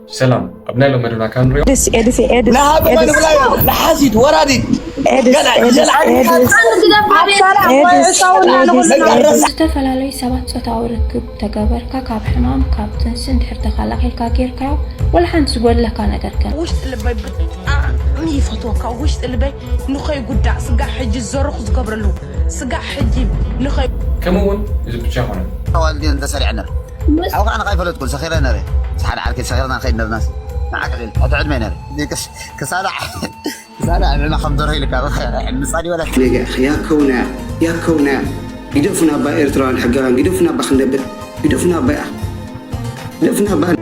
ሰላም፣ ኣብ ናይ ሎም መደብና ካብ ንሪኦ ኤድስ ኤድስ ኤድስ ንሓቂ ንብላ እዮም። ንሓሲት ወራዲት ኤድስ ገና ኤድስ ይዘላል። ኤድስ ኤድስ ኤድስ ኤድስ ዝተፈላለዩ ሰባት ጾታዊ ርክብ ተገበርካ ካብ ሕማም ካብ ጥንሲ እንድሕር ተኸላኺልካ ጌርካዮ ወላ ሓንቲ ዝጎድለካ ነገር ከም ውሽጢ ልበይ ብጣዕሚ ይፈትወካ። ውሽጢ ልበይ ንኸይጉዳእ ስጋዕ ሕጂ ዘሩኽ ዝገብረሉ ስጋዕ ሕጂ ንኸይ ከምኡ እውን እዚ ብቻ ይኾነ ኣዋልድ እየን ተሰሪዐን ነረ። ኣብኡ ከዓ ንኻ ይፈለጥኩን ሰኺረ ነረ። ሓደ ዓርኪ ሰኺርና ንኸይድ ነርናስ ንዓቂ ኺል ኣቲ ዕድመ ነረ። ክሳዳ ክሳዳ ዕድመ ከም ደርሆ ኢልካ ምፃድ ይበለት ነገ ያከውና ያከውና ግደፉና ባ ኤርትራውያን ሕጋውያን ግደፉና ባ ክንደብር ግደፉና ባ ግደፉና ባ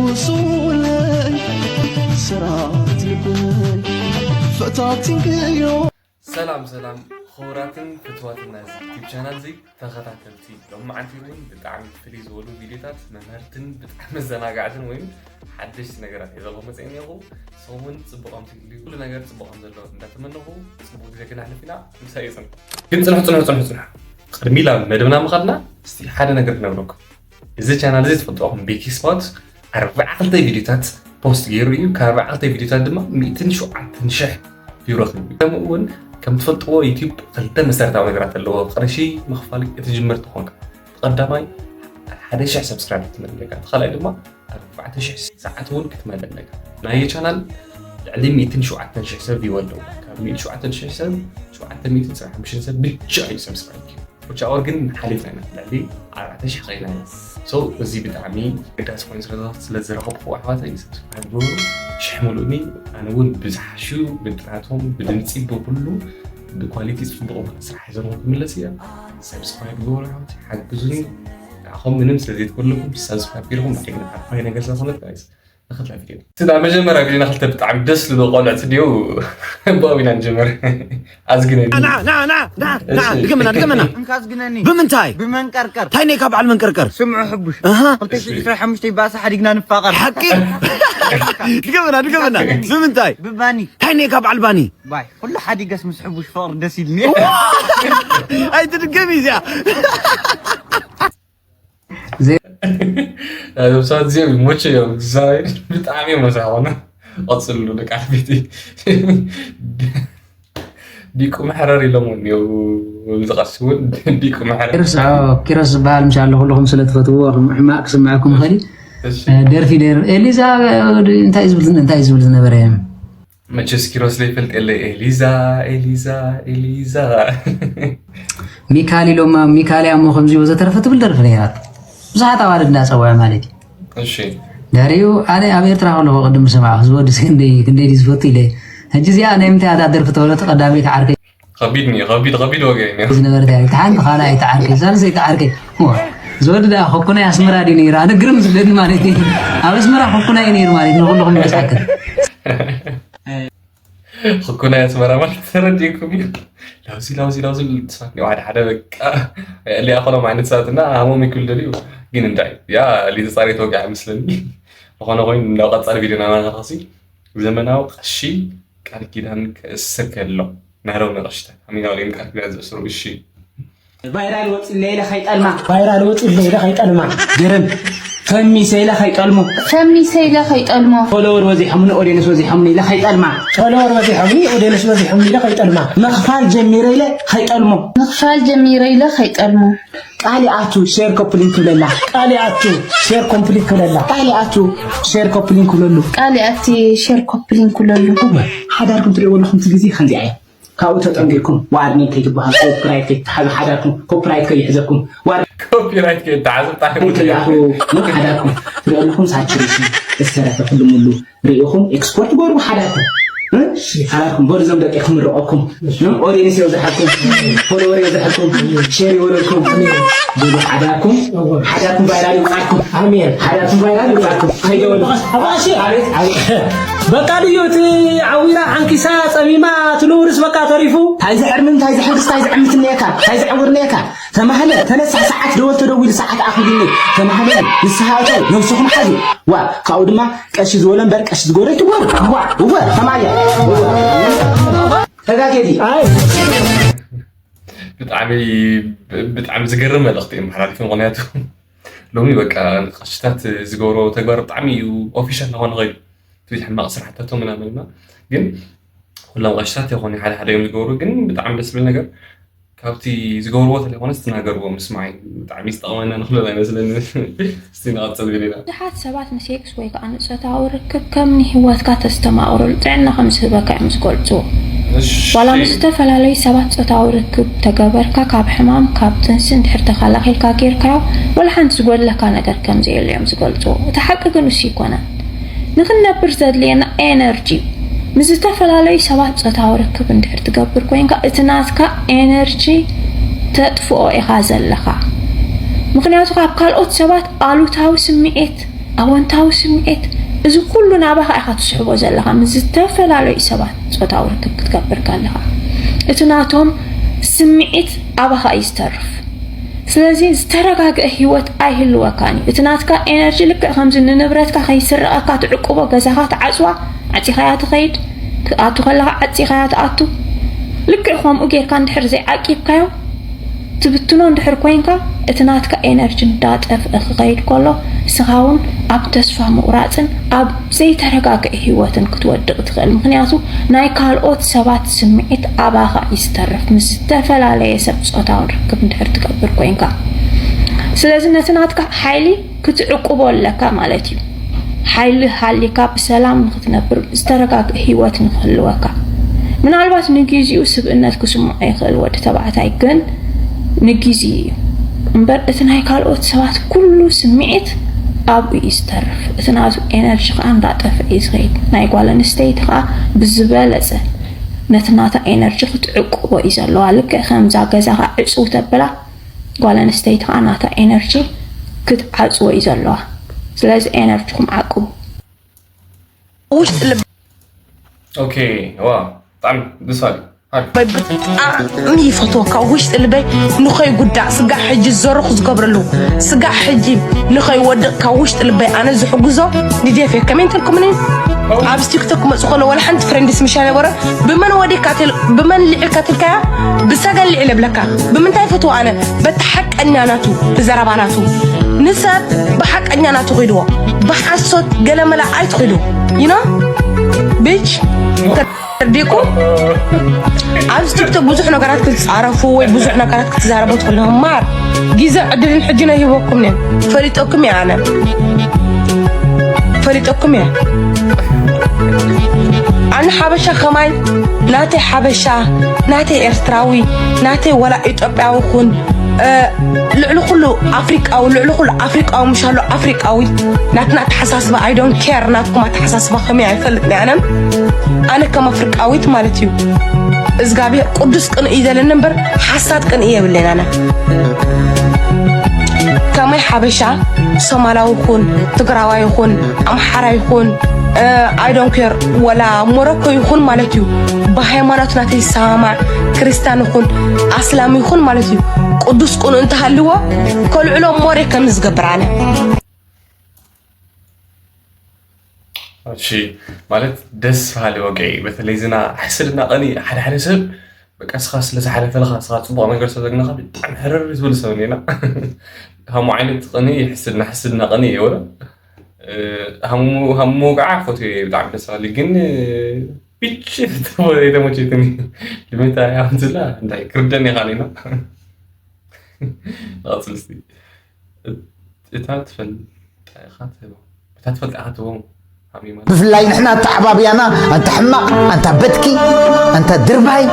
وصولي سرعت لبي فتاتنكيو ሰላም ሰላም ክቡራትን ፍትዋትን ናይዚ ዩቲብ ቻናል እዚ ተኸታተልቲ ሎማዓንቲ እውን ብጣዕሚ ፍልይ ዝበሉ ቪድዮታት መምህርትን ብጣዕሚ መዘናጋዕትን ወይም ሓደሽቲ ነገራት እየ ዘሎ መፅአ እኒኹ ሰሙን ፅቡቕ ከምትልዩ ኩሉ ነገር ፅቡቕ ከም ዘሎ እንዳተመነኹ ፅቡቕ ግዜ ክነሕልፍ ኢና ምሳይ ይፅን ግን ፅንሑ ፅንሑ ፅንሑ ፅንሑ ቅድሚ ላብ መደብና ምኻድና እስቲ ሓደ ነገር ክነግረኩም እዚ ቻናል እዚ ትፈልጥኹም ቤኪ ስፖት ኣርባዓ ክልተ ቪዲዮታት ፖስት ገይሩ እዩ ካብ ኣርባዓ ክልተ ቪዲዮታት ድማ ሚእትን ሸውዓተን ሽሕ ቪው ረኺቡ እዩ ከምኡ እውን ከም ትፈልጥዎ ዩቲዩብ ክልተ መሰረታዊ ነገራት ኣለዎ ቅርሺ ምኽፋል ክትጅምር ተኾንካ ቀዳማይ ሓደ ሽሕ ሰብስክራይብ ክትመለካ እቲ ካልኣይ ድማ ኣርባዕተ ሽሕ ሰዓት እውን ክትመለለካ ናይ ቻናል ልዕሊ ሚእትን ሸውዓተን ሽሕ ሰብ ቪው ኣለዎ ካብ ሚእትን ሸውዓተን ሽሕ ሰብ ሸውዓተ ሚእትን ሰብዓ ሓሙሽተ ሰብ ብቻ እዩ ሰብስክራይብ ኪ ብቻ ኣወር ግን ሓሊፍና ኢና ልዕሊ ኣርባዕተ ሽሕ ኸይና ኢና so እዚ ብጣዕሚ ግዳስ ኮይኑ ስለ ዝረኸብኩ ኣሕዋተይ ሰብስክራይብ ግበሩ ሽሕ ምሉእኒ ኣነ እውን ብዝሓሹ ብጥራቶም ብድምፂ ብኩሉ ብኳሊቲ ፅቡቅ ዝኾነ ስራሕ ሒዘልኩም ክምለስ እየ ሰብስክራይብ ግበሩ ኣሕዋተይ ሓግዙኒ ንዓኹም ምንም ስለ ዘይትከለኩም ሰብስክራይብ ገይርኩም ንዓይ ግን ዓባይ ነገር ስለዝኾነት ጋይስ ንክልተ ቪድዮ እቲ ናይ መጀመርያ ቪድዮ ንክልተ ብጣዕሚ ደስ ዝብሉ ቆልዕቲ ድዩ ብኦም ኢና ንጀምር ኣዝግነኒ ና ና ና ና ና እሺ። ድገመና ድገመና እንካ ኣዝግነኒ ብምንታይ ብመንቀርቀር እንታይ ነካ በዓል መንቀርቀር ስምዑ ሕቡሽ ኣሃ ክልተ ሽሕን ዕስራን ሓሙሽተ ይባእሳ ሓዲግና ንፋቐር ሓቂ ድገመና ድገመና ብምንታይ ብባኒ እንታይ ነካ በዓል ባኒ ባይ ኩሉ ሓዲገስ ምስ ሕቡሽ ፍቕሪ ደስ ኢልኒ ኣይትድገም እዚኣ እዞም ሰባት እዚኦም ይሞቸ እዮም እግዚኣብሔር ብጣዕሚ እዮም መሳኾነ ቀፅሉ ደቂ ዓበይቲ ዲቁ መሕረር ኢሎም እውን እኒው ዝቐሲ እውን ዲቁ መሕረር ኪሮስ ኣዎ፣ ኪሮስ ዝበሃል ምሽ ኣሎ ኩልኹም ስለ ትፈትውዎ ከም ሕማቕ ክስምዐኩም ይኽእል እዩ። እሺ ደርፊ ደር ኤሊዛ እንታይ ዝብል እንታይ ዝብል ዝነበረ እዮም መቸስ ኪሮስ ዘይፈልጥ የለ ኤሊዛ ኤሊዛ ኤሊዛ ሚካል ኢሎማ ሚካል ያሞ ከምዚ ወዘተረፈ ትብል ደርፊ ነይራት ብዙሓት ኣዋልድ እንዳፀውዐ ማለት እዩ እሺ ዳሪዩ ኣነ ኣብ ኤርትራ ከለኹ ቅድም ዝሰማዕ ዝወዲ ክንደይ ክንደይ ድዩ ዝፈቱ ኢለ ሕጂ እዚኣ ናይ ምንታይ ኣታ ደርፊ ተበለት ቀዳመይቲ ዓርከይ ከቢድ ኒ ከቢድ ከቢድ ወገ እዩ ዝነበረት እያ ሓንቲ ካልኣይቲ ዓርከይ ሳልሰይቲ ዓርከይ ዝወዲ ዳ ኮኩናይ ኣስመራ ድዩ ነይሩ ኣነ ግርም ዝብለኒ ማለት እዩ ኣብ ኣስመራ ኮኩናይ ነይሩ ማለት ንኩልኹም ደስሓክል ሕኩናይ ኣስመራ ማለት ተረዲእኩም እዩ ላውዚ ላውዚ ላውዚ ልትፋት ኒ ሓደ ሓደ በቃ ሊኣኸሎም ዓይነት ሰባት እና ሃሞም ይክል ደልዩ ግን እንታይ ያ ሊተፃሪ ተወጋዕ ምስለኒ ዝኾነ ኮይኑ እንዳብ ቀፃሊ ቪድዮ ናናኸሲ ዘመናዊ ቀሺ ቃል ኪዳን ክእስር ከሎ ናይሮም ነቐሽተ ኣሚናውሊን ቃል ኪዳን ዘእስሩ እሺ ቫይራል ወፂ ለይለ ከይጠልማ ቫይራል ወፂ ለይለ ከይጠልማ ገረም ፈሚሰ ኢለ ከይጠልሞ ፈሚሰ ኢለ ከይጠልሞ ፎሎወር ወዚሖምኒ ኦዲየንስ ወዚሖምኒ ኢለ ከይጠልማ ፎሎወር ወዚሖምኒ ኦዲየንስ ወዚሖምኒ ኢለ ከይጠልማ ምኽፋል ጀሚረ ኢለ ከይጠልሞ ምኽፋል ጀሚረ ኢለ ከይጠልሞ ቃል ይኣቱ ሼር ኮፕሊንክ ክብለላ ቃል ይኣቱ ሼር ኮምፕሊክ ክብለላ ቃል ይኣቱ ሼር ኮፕሊንክ ክብለሉ ቃል ይኣቲ ሼር ኮፕሊንክ ክብለሉ ሓዳርኩም ትሪእዎ ኣለኹም እቲ ግዜ ከምዚኣ እያ ካብኡ ተጠንቂቅኩም ዋርኒንግ ከይትበሃል ኮፒራይት ከይትሓዙ ሓዳርኩም ኮፒራይት ከይሕዘኩም ዋር ኮፒራይት ከይተሓዘ ብጣዕሚ ከይትኣትዉ ሓዳርኩም ትሪኦ ኣለኹም ሳቹሬሽን ዝተረፈ ኩሉ ሙሉ ሪኢኹም ኤክስፖርት ገሩ ሓዳርኩም ሓዳርኩም በሉ እዞም ደቂ ክምርቐኩም ኦዲየንስ የብዝሓኩም ፎሎወር የብዝሓኩም ሼር ይወረድኩም በሉ ሓዳርኩም ሓዳርኩም ቫይራል ይውዓልኩም ኣሜን ሓዳርኩም ቫይራል ይውዓልኩም ከይደወሉ በቃ ድዩ እቲ ዓዊራ ዓንኪሳ ፀሚማ እቲ ንውርስ በቃ ተሪፉ ታይ ዝሕርምን ታይ ዝሕንክስ ታይ ዝዕምት እኒኤካ ታይ ዝዕውር እኒኤካ ተማህለ ተነሳ ሰዓት ደወል ተደዊሉ ሰዓት ኣኺሉኒ ተማህለ ንስሃ እተው ነብስኹም ሓዙ ዋ ካብኡ ድማ ቀሺ ዝወለ እምበር ቀሺ ዝጎረ ትጎሩ ዋ እወ ተማየ ተጋጌዲ ብጣዕሚ ብጣዕሚ ዝገርም መልእኽቲ እዮም መሓላልፊ። ምኽንያቱ ሎሚ በቃ ቀሽታት ዝገብሮ ተግባር ብጣዕሚ እዩ ኦፊሻል ዝኾነ ኸይዱ፣ እቲ ሕማቕ ስራሕታቶም ምናምን እና ግን ኩሎም ቀሽታት ይኾኑ ሓደ ሓደ እዮም ዝገብሩ። ግን ብጣዕሚ ደስ ዝብል ነገር ካብቲ ዝገብርዎ ተለይኮነ ዝተናገርዎ ምስማዕ እዩ። ብጣዕሚ ዝጠቕመና ንክልል ኣይመስለኒ። እስቲ ንቐፅል ገሊና። ብዙሓት ሰባት ንሴክስ ወይ ከዓ ንፆታዊ ርክብ ከም ንህይወትካ ተስተማቕረሉ ጥዕና ከም ዝህበካ እዮም ዝገልፁ። ዋላ ምስ ዝተፈላለዩ ሰባት ፆታዊ ርክብ ተገበርካ ካብ ሕማም ካብ ጥንሲ እንድሕር ተኸላኺልካ ጌርካዮ ዋላ ሓንቲ ዝጎድለካ ነገር ከም ዘየለ እዮም ዝገልፁ። እቲ ሓቂ ግን እሱ ይኮነን። ንክንነብር ዘድልየና ኤነርጂ ምስ ዝተፈላለዩ ሰባት ፆታዊ ርክብ እንድሕር ትገብር ኮይንካ እቲ ናትካ ኤነርጂ ተጥፍኦ ኢኻ ዘለኻ። ምክንያቱ ካብ ካልኦት ሰባት ኣሉታዊ ስምዒት ኣወንታዊ ስምዒት እዚ ኩሉ ናባኻ ኢኻ ትስሕቦ ዘለኻ ምስ ዝተፈላለዩ ሰባት ፆታዊ ርክብ ክትገብር ከለኻ እቲ ናቶም ስምዒት ኣባኻ እዩ ዝተርፍ። ስለዚ ዝተረጋግአ ህይወት ኣይህልወካን እዩ። እቲ ናትካ ኤነርጂ ልክዕ ከምዚ ንንብረትካ ከይስረቐካ ትዕቅቦ ገዛኻ ትዓፅዋ ዓፂኻያ ትኸይድ ትኣቱ ከለኻ ዓፂኻያ ትኣቱ። ልክዕ ከምኡ ጌርካ እንድሕር ዘይዓቂብካዮ ትብትኖ እንድሕር ኮይንካ እቲ ናትካ ኤነርጂ እንዳጠፍአ ክኸይድ ከሎ እስኻ እውን ኣብ ተስፋ ምቑራፅን ኣብ ዘይተረጋግአ ህይወትን ክትወድቕ ትኽእል። ምክንያቱ ናይ ካልኦት ሰባት ስምዒት ኣባኻ እዩ ዝተርፍ ምስ ዝተፈላለየ ሰብ ፆታውን ርክብ እንድሕር ትገብር ኮይንካ። ስለዚ ነቲ ናትካ ሓይሊ ክትዕቅቦ ኣለካ ማለት እዩ። ሓይሊ ሃሊካ ብሰላም ንክትነብር ዝተረጋግአ ህይወት ንክህልወካ። ምናልባት ንግዜኡ ስብእነት ክስምዖ ይኽእል ወዲ ተባዕታይ ግን ንግዜ እዩ እምበር እቲ ናይ ካልኦት ሰባት ኩሉ ስምዒት ኣብኡ እዩ ዝተርፍ። እቲ ናቱ ኤነርጂ ከዓ እንዳጠፍአ እዩ ዝኸይድ። ናይ ጓል ኣንስተይቲ ከዓ ብዝበለፀ ነቲ ናታ ኤነርጂ ክትዕቅቦ እዩ ዘለዋ። ልክዕ ከምዛ ገዛኻ ዕፅው ተብላ ጓል ኣንስተይቲ ከዓ ናታ ኤነርጂ ክትዓፅዎ እዩ ዘለዋ። ስለዚ ኤነርጂኹም ዓቅቡ። ውሽጢ ልብ ኦኬ ዋ ብጣዕሚ ደስ በሃሊ። በይ ብጣዕሚ ይፈትወካ ውሽጢ ልበይ ንኸይጉዳእ ስጋዕ ሕጂ ዘረኹ ዝገብረሉ ስጋዕ ሕጂ ንኸይወድቕ ካብ ውሽጢ ልበይ ኣነ ዝሕግዞ ዲዴፍ እየ ከመይ እንተልኩምኒ ኣብዚ ቲክቶክ ክመፁ ከሎ ወላ ሓንቲ ፍሬንድስ ምሻ ነበረ ብመን ወዲካ ትል ብመን ልዒልካ ትልካያ ብሰገን ልዒለ ብለካ ብምንታይ ፈትዎ ኣነ በቲ ሓቀኛ ናቱ ብዘረባ ናቱ ንሰብ ብሓቀኛ ናቱ ኺድዎ ብሓሶት ገለመላ ኣይትኺዱ ይኖ ብች ተርዲኩም ኣብዚ ቲክቶክ ብዙሕ ነገራት ክትፃረፉ ወይ ብዙሕ ነገራት ክትዛረቡ ትኽእሉ ማር ግዜ ዕድልን ሕጂ ናይ ሂበኩም ነ ፈሊጠኩም እየ ኣነ ፈሊጠኩም እየ ኣነ ሓበሻ ከማይ ናተይ ሓበሻ ናተይ ኤርትራዊ ናተይ ወላ ኢትዮጵያዊ ኩን ልዕሊ ኩሉ ኣፍሪቃዊ ልዕሊ ኩሉ ኣፍሪቃዊ ምሻሎ ኣፍሪቃዊ ናትና ኣተሓሳስባ I don't care ናትኩም ኣተሓሳስባ ከመይ ኣይፈልጥን ኣነ ኣነ ከም ኣፍሪቃዊት ማለት እዩ እግዚኣብሔር ቅዱስ ቅንኢ እዩ ዘለኒ እምበር ሓሳድ ቅንኢ የብለይን ኣነ ከመይ ሓበሻ ሶማላዊ ይኹን ትግራዋይ ይኹን ኣምሓራ ይኹን I don't care ወላ ሞሮኮ ይኹን ማለት እዩ ብሃይማኖት ናተይ ይሰማማዕ ክርስቲያን ይኹን ኣስላም ይኹን ማለት እዩ ቅዱስ ቅኑዕ እንተሃልዎ ከልዕሎ more ከም ዝገብር ኣነ እሺ ማለት ደስ በሃሊ ወቀይ በተለይ ዝና ሕስድና ቀኒ ሓደ ሓደ ሰብ በቃ ስኻ ስለ ዝሓለፈልኻ ስኻ ፅቡቕ ነገር ሰብ ዘግነኻ ብጣዕሚ ሕርር ዝብል ሰብ እኒና ከምኡ ዓይነት ቅኒ ሕስድና ሕስድና ቅኒ እየ ወረ ሃሙ ጋዓ ፎቶ ብጣዕሚ ደስ በሃሊ ግን ቢች የተመቸትኒ ንምንታይ ኣምትላ እንታይ ክርደን ኢኻ ሌና ንቐፅል እስቲ እታ ትፈልጣ ኢኻ ትህቦም እታ ትፈልጣ ኢኻ ትህቦም ሓሚማ ብፍላይ ንሕና ኣተዓባብያና ኣንታ ሕማቕ ኣንታ በትኪ ኣንታ ድርባይ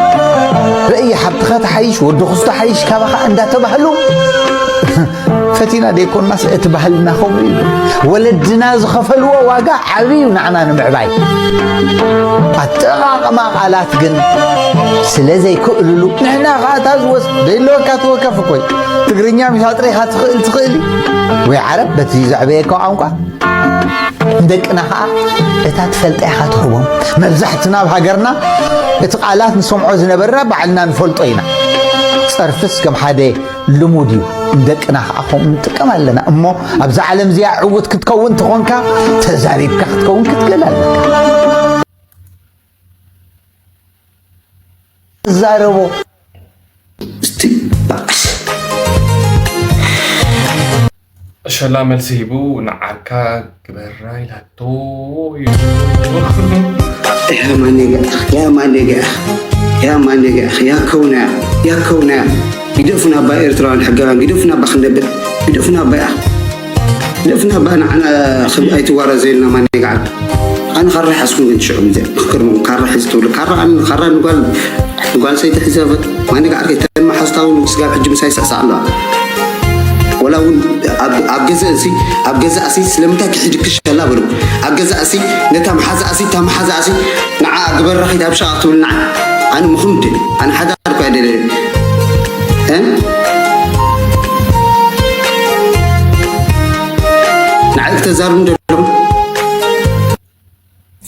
ርእይ ሓብትኻ ተሓይሽ ወዲ ክስቶ ሓይሽ ካባኻ እንዳተባህሉ ፈቲና ደይኮናስ እቲ ባህልና ከምኡ እዩ ወለድና ዝኸፈልዎ ዋጋ ዓብዩ ንዓና ንምዕባይ ኣጠቓቕማ ቃላት ግን ስለ ዘይክእልሉ ንሕና ከዓ እታ ዝወስ ዘይለወካ ትወከፍ እኮይ ትግርኛ ሚሳጥሪኻ ትኽእል ትኽእል ወይ ዓረብ በቲ ዘዕበየካ ቋንቋ ንደቅና ከዓ እታ ትፈልጣ ኢኻ ትህቦም መብዛሕትና ኣብ ሃገርና እቲ ቃላት ንሰምዖ ዝነበርና ባዕልና ንፈልጦ ኢና ፀርፍስ ከም ሓደ ልሙድ እዩ ንደቅና ከዓ ከምኡ ንጥቀም ኣለና እሞ ኣብዛ ዓለም እዚኣ ዕውት ክትከውን ተኾንካ ተዛሪብካ ክትከውን ክትክእል ኣለካ ዛረቦ ሸላ መልሲ ሂቡ ንዓርካ ግበራ ኢላቶ እዩ። يا ما نجح يا ما نجح يا ما نجح يا كونا يا كونا ግደፉና እባ ኤርትራውያን ሕጋውያን ግደፉና እባ ክንደብር ግደፉና እባ ግደፉና እባ ንዓና ኣይትዋረዘልና ማን ይግዓል ኣነ ካራ ሓዝኩም ግን ሽዑ ምዘ ክክርሙ ካራ ሒዝ ትብሉ ካራ ኣነ ካራ ንጓል ንጓል ሰይቲ ሒዘ ማን ይግዓል ከተማ ሓዝታውን ስጋብ ሕጂ ምሳይ ይስዕሳዕ ኣለዋ ወላ እውን ኣብ ገዛእሲ ኣብ ገዛእሲ ስለምንታይ ክሕድክሽ ከላ በሉ ኣብ ገዛእሲ ነታ መሓዛእሲ እታ መሓዛእሲ ንዓ ግበር ረኺት ኣብ ሸቓ ትብል ንዓ ኣነ ምኹም ድል ኣነ ሓዳር እኳ ደለ ንዓ ክተዛርብ እንደሎ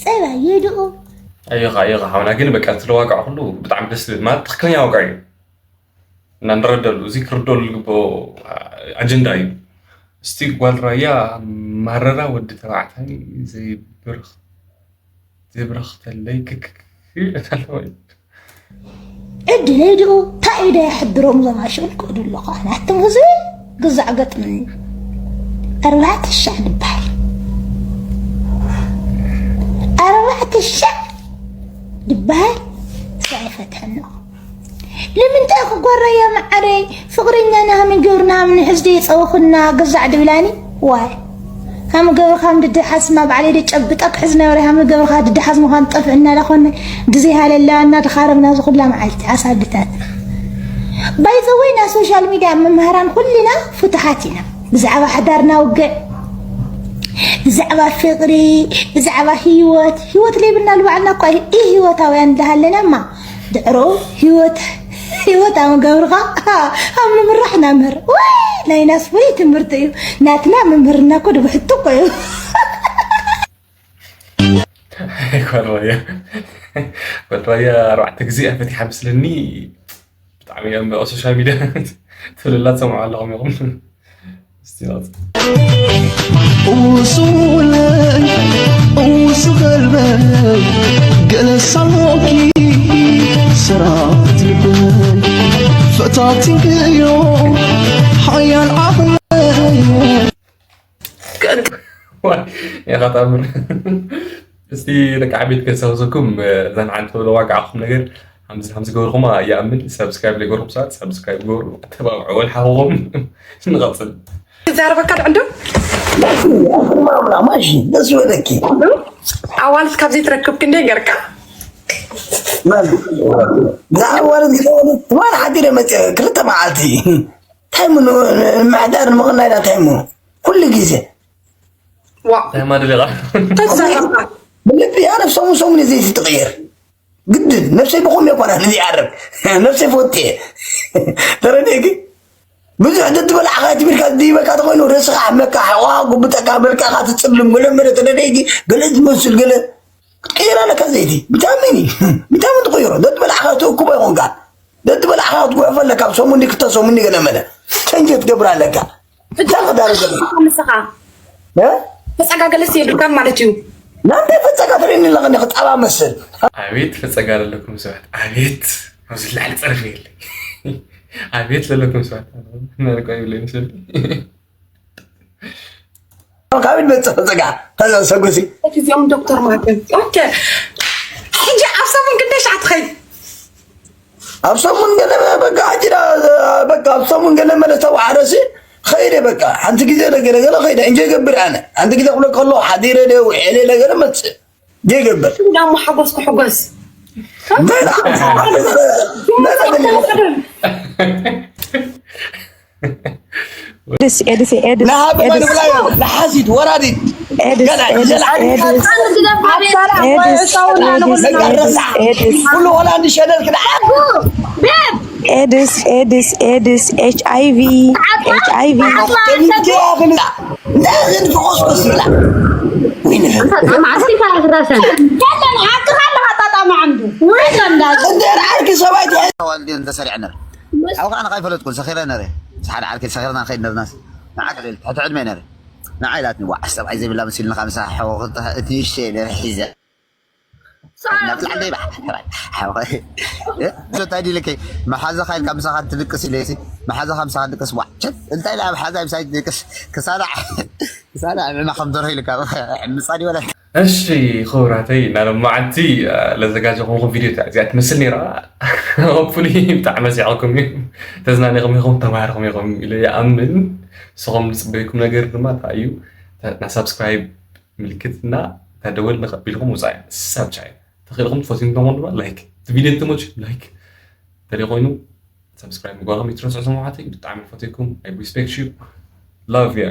ጸባይ የድኦ ኣዮኻ ኣዮኻ ሓውና ግን በቃ እቲ ዋጋ ኩሉ ብጣዕሚ ደስ ዝብል ማለት ትክክለኛ ዋጋ እዩ እና ንረደሉ እዚ ክርደሉ ዝግብኦ ኣጀንዳ እዩ እስቲ ጓል ራያ ማረራ ወዲ ተባዕታይ ዘይብርኽ ዘይብረኽተለይ ክክክ ኣለዎ እዩ ዕድለይ ድኡ እንታይ ኢደ የሕድሮም እዞም ኣሽቕልቅዱ ኣለኹ ኣነ ኣትም ህዝቢ ግዛዕ ገጥምኒ ኣርባዕተ ሻዕ ድበሃል ኣርባዕተ ሻዕ ድበሃል ሳይፈትሐ ኣለኹ ንምንታይ ክጓረያ መዓረይ ፍቕረኛና ሃምን ገብርና ሃምን ሕዝዲ የፀወኹና ግዛዕ ድብላኒ ዋይ ሃም ገብርኻ ምድድሓስ ማ ባዕለይ ደ ጨብጠ ክሕዝ ነበረ ሃም ገብርኻ ድድሓስ ምዃን ጠፍእና ላኾነ ድዘይ ሃለላ እና ድኻረብና ዝኹላ መዓልቲ ኣሳድታት ባይዘወይ ና ሶሻል ሚድያ መምሃራን ኩልና ፍቱሓት ኢና ብዛዕባ ሓዳርና ውግዕ ብዛዕባ ፍቅሪ ብዛዕባ ህይወት ህይወት ለይብልና ልባዕልና እኳ ኢ ህይወታውያን እንዳሃለና ማ ድዕሮ ህይወት ህይወት ኣብ ገብርኻ ኣብ ንምራሕ ናምህር ወይ ናይናስ ወይ ትምህርቲ እዩ ናትና መምህርና እኮ ድብሕቱ እኮ እዩ ጓድራያ ጓድራያ ኣርባዕተ ግዜ እያ ፈቲሓ ምስለኒ ብጣዕሚ እዮም ኣብ ሶሻል ሚድያ ትልላት ሰምዑ ኣለኹም ኢኹም እስቲ ናውፅ እውሱ ውለይ እውሱ ገልበይ ገለስ ኣሎኪ ስራት ልበይ ፈታቲንክዮ ሓያል ዓቕለይ ኢኻ ተኣምር እስቲ ደቂ ዓቤት ከሳውሰኩም እዛን ዓንተ ለዋጋዕኹም ነገር ሓምዚ ሓምዚ ገበርኩማ ይኣምን ሳብስክራይብ ለገበርኩም ሰባት ሳብስክራይብ ገበሩ ኣተባብዑ ወልሓኹም ንቐፅል ይዛረበካ ድዕንዶ ማሺ ደስ በለኪ ኣዋልድ ካብ ዘይትረክብ ክንደይ ገርካ ብዛዕባ ዋልድ ዝኸወሉ ትማል ሓዲረ መፅአ ክልተ መዓልቲ እንታይ ምኑ ንምሕዳር ንምቕናይ ዳ እንታይ ምኑ ኩሉ ግዜ ዋ ታይማ ደሊቓ ተዛረብካ ብልቢ ኣነ ሰሙን ሰሙን እየ ዘይትቕየር ግድን ነብሰይ ብኹም እየ ኮና ንዝይዓርብ ነብሰይ ፈወቲ እየ ተረዲእኪ ብዙሕ ደትበላዕኻ ትቢልካ ዝድይበካ ተኾይኑ ርእስኻ ሓመካ ሓዋ ጉብጠካ መልክዕካ ትፅልም ገለ መለ ተረዲእኪ ገለ ዝመስል ገለ ክትቀይር ኣለካ ዘይቲ ቪታሚን እዩ ቪታሚን ትቕይሮ ደትበላዕኻ ተእክቦ ይኾንካ ደትበላዕኻ ክትጉዕፎ ኣለካ ኣብ ሰሙን ክልተ ሰሙን ገለ መለ ቸንጀ ትገብር ኣለካ እንታይ ክዳርገ ንስኻ ፈፀጋ ገለስ የብልካን ማለት እዩ ናንተ ፈፀጋ ትርእኒ ኣለኻ እንዲኻ ጣባ መስል ኣቤት ፈፀጋ ለለኩም ሰባት ኣቤት ኣብዚ ላዕሊ ፀርፊ የለ ኣቤት ለለኩም ሰባት መርቋ ይብለ ይመስል ካብ መፅእ ፈፀጋ ከዛ ሰጉሲ እዚኦም ዶክተር ማርቲን ኦኬ ሕጂ ኣብ ሰሙን ክንደይ ሻዕ ትኸይድ ኣብ ሰሙን ገለ በቃ ሕጂ በቃ ኣብ ሰሙን ገለ መለ ተባዕረሲ ኸይደ በቃ ሓንቲ ግዜ ገለ ገለ ኸይደ እንጀ ገብር ኣነ ሓንቲ ግዜ ክብለካ ከለኹ ሓዲረ ደ ውዒለ ገለ መፅእ ጀገብር ዳሞ ሓጎስ ክሕጎስ እንታይ ደኣ? ኤድስ ኤድስ ኤድስ ንሃብ ኤድስ ንብላዮ ንሓሲድ ወራዲት ኤድስ ገና ኤድስ ይዘላል ኤድስ ኤድስ ኤድስ ኤድስ ኩሉ ሆላንድ ሸለል ክድዓል ኤድስ ኤድስ ኤድስ ኤች ኣይ ቪ ኤች ኣይ ቪ ተሚትያ ክንዳ ናዝን ፍቆስቆስ ይብላ ወይ ንፈ ተጣማዕቲ ካርክራሰን የለን ሓቅኻ ኣለኻ ጣጣሚ ዓምዱ ወይ ከንዳ እንደ ዓርኪ ሰባይቲ ተዋልዲ እንተ ሰሪዐ ነረ ኣብ ከኣ ንኻ ይፈለጥኩ ሰኺረ ነረ ሓደ ዓርኪ ሰኺርና ንኸይድ ነርናስ ንዓ ክልል ትሕቲ ዕድመ ነረ ንዓ ኢላትኒ ዋዕ ሰብኣይ ዘይብላ መሲልንኻ ምሳ ሕወኽልታ እቲ ንእሽተይ ነረ ሒዘ ናብቲ ላዕሊ ይባሕ። እንታይ ድልከ? መሓዛኻ ኢልካ ምሳኻ ትድቅስ ኢለ ሲ መሓዛኻ ምሳኻ ድቅስ ዋቸት እንታይ ኢላ ኣብ ሓዛ ምሳይ ትድቅስ? ክሳዳ ክሳዳ ዕምዕማ ከም ደርሆ ኢልካ ምጻድ ይበለ። እሺ ክቡራተይ፣ ናሎም መዓልቲ ለዘጋጀኹምኩም ቪድዮ እዚኣ ትመስል ነይራ። ሆፕፉሊ ብጣዕሚ መሲዕኩም እዩ፣ ተዝናኒኹም ኢኹም፣ ተማሂርኩም ኢኹም ኢለ ይኣምን። ንስኹም ዝፅበየኩም ነገር ድማ እንታይ እዩ? ናይ ሳብስክራይብ ምልክት እና እታ ደወል ንኸቢልኩም ውፃኢ ሳብ ቻይ ተኽኢልኩም ትፈትዩም ከሞን ድማ ላይክ እቲ ቪድዮ ተሞች ላይክ ተደ ኮይኑ ሳብስክራይብ ምግባርኩም ይትረስዑ። ሰማዕተይ ብጣዕሚ ፈትኩም። I respect you. Love you.